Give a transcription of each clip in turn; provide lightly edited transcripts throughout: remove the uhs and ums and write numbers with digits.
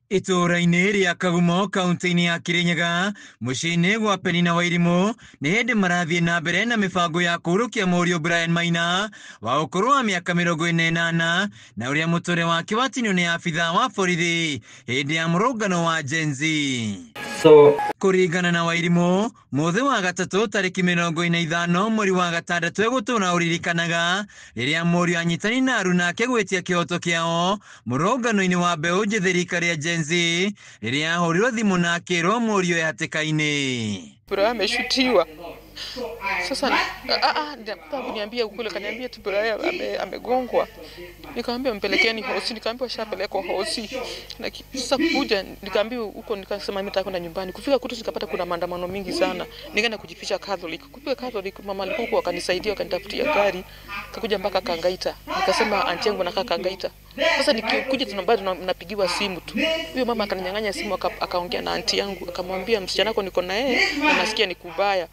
Itũũra-inĩ rĩa Kagumo kaunti-inĩ ya Kirinyaga mũciĩ-inĩ gwa Penina Wairimu nĩ hĩndĩ marathiĩ na mbere na mĩbango ya kũũrũkia mũriũ Brian Maina wa ũkũrũ wa mĩaka 48 na ũrĩa mũtũrĩre wake watinio nĩ abithaa wa borithi hĩndĩ ya mũrũngano wa Gen Z. Kũringana na Wairimu, mũthĩ wa gatatũ tarĩki 45 mweri wa gatandatũ egũtũra ũririkanaga rĩrĩa mũriũ anyitani na aruna ake gwĩtia kĩhoto kĩao mũrũngano-inĩ wa mbeũ njĩthĩ rika rĩa Gen Z rĩrĩa ahũrirwo thimũ na akĩrwo mũriũ e hatĩka-inĩ. Brian ameshutiwa. Sasa kuniambia ukweli, kaniambia tu Brian amegongwa. Nikamwambia mpelekeni hosi, nikamwambia shapelekwa hosi. Na sasa kuja nikaambiwa huko, nikasema mimi nataka kwenda nyumbani. Kufika kwetu nikapata kuna maandamano mingi sana. Nikaenda kujificha Catholic. Kufika Catholic mama alikuwa huko akanisaidia, akanitafutia gari. Kakuja mpaka Kangaita. Nikasema auntie yangu anakaa Kangaita. Sasa nikikuja tunabado napigiwa simu tu. Huyo mama akaninyang'anya simu, akaongea na auntie yangu, akamwambia msichana wako niko na yeye na nasikia ni kubaya.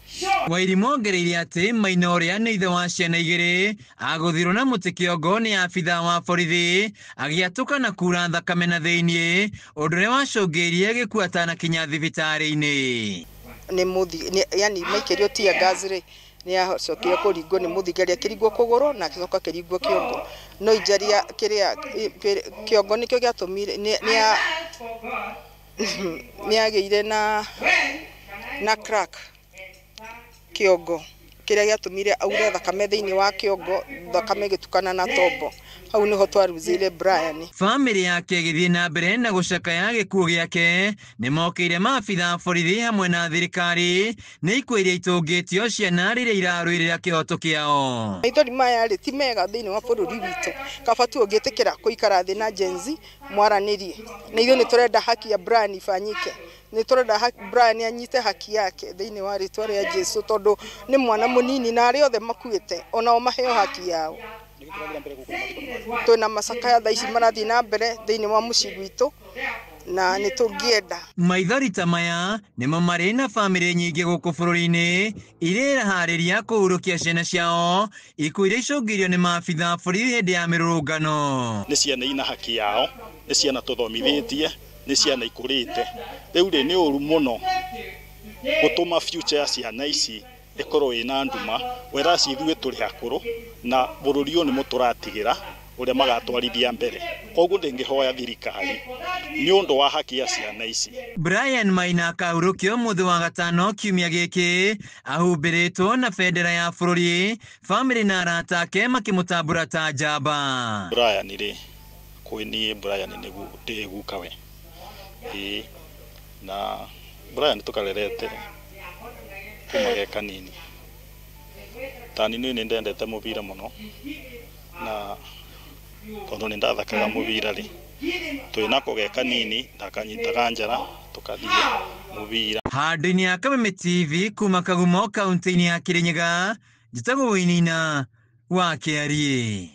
Wairimu ongereire atĩ Maina ũrĩa nĩ ithe wa ciana igĩrĩ agũthirwo na mũtĩ kĩongo nĩ abithaa wa borithi agĩatũka na kura thakame na thĩiniĩ ũndũ ũrĩa wacũngĩrĩirie gĩkuũ atanakinya thibitarĩ-inĩ. Nĩ mũthi, yani maikĩrio tear gas rĩ, nĩ acokire kũringwo nĩ mũthigari akĩringwo kũgũrũ na agĩcoka akĩringwo kĩongo. No injury kĩrĩa kĩongo nĩkĩo gĩatũmire nĩ agĩire na crack kĩongo kĩrĩa gĩatũmire aure thakame thĩinĩ wa kĩongo, thakame ĩgĩtukana na tombo. Hau nĩho twaruzire Brian. Bamĩrĩ yake ĩgĩthiĩ na mbere na gũcakaya gĩkuũ gĩake nĩ mokĩire maabithaa a borithi hamwe na thirikari nĩ ikuũ iria itũngĩtio ciana rĩrĩa irarũĩrĩra kĩhoto kĩao. Maithori maya rĩ ti mega thĩinĩ wa bũrũri witũ. Kaba tu ũngĩtĩkĩra gũikara thĩ na Gen Z mwaranĩrie. Na ithuĩ nĩ tũrenda haki ya Brian ifanyike. Nĩ tũrenda Brian anyite haki yake thĩinĩ wa rĩtwa rĩa Jesu tondũ nĩ mwana mũnini na arĩa othe makuĩte onao maheo haki yao. Twĩna macakaya thaa ici marathiĩ na mbere thĩinĩ wa mũciĩ gwitũ na nĩ tũngĩenda. Maithori ta maya nĩmo marĩ na bamĩrĩ nyingĩ gũkũ bũrũri-inĩ iria iraharĩria kũhurũkia ciana ciao ikuũ iria icũngĩrĩirio nĩ maabithaa a borithi hĩndĩ ya mĩrũrũngano. Nĩ ciana ina haki yao, nĩ ciana tũthomithĩtie, nĩ ciana ikũrĩte. Rĩu rĩ nĩ ũru mũno gũtũma future ya ciana ici ĩkorwo ĩna nduma, whereas ithuĩ tũrĩ akũrũ na bũrũri ũyũ nĩ mũtũratigĩra ũrĩa magatwarithia mbere. Koguo ndĩngĩhoya thirikari nĩ ũndũ wa haki ya ciana ici. Brian Maina akahurũkio mũthĩ wa gatano kiumia gĩkĩ ahumbĩrĩtwo na bendera ya bũrũri, bamĩrĩ na arata ake makĩmũtambũra ta njamba. Brian rĩ, kwĩ niĩ Brian nĩguo ndĩ gukawe. Ĩĩ, na Brian tũkarerete kuma ge kanini. Tani niĩ nĩ ndendete mũbira mũno na tondũ nĩ ndathakaga mũbira rĩ, twĩnako ge kanini ndakanyitaga njara tũkathiĩ mũbira. Handũ-inĩ ya Kameme TV kuma Kagumo kaunti-inĩ ya Kirinyaga, njĩtagwo Wainina wa Kĩariĩ.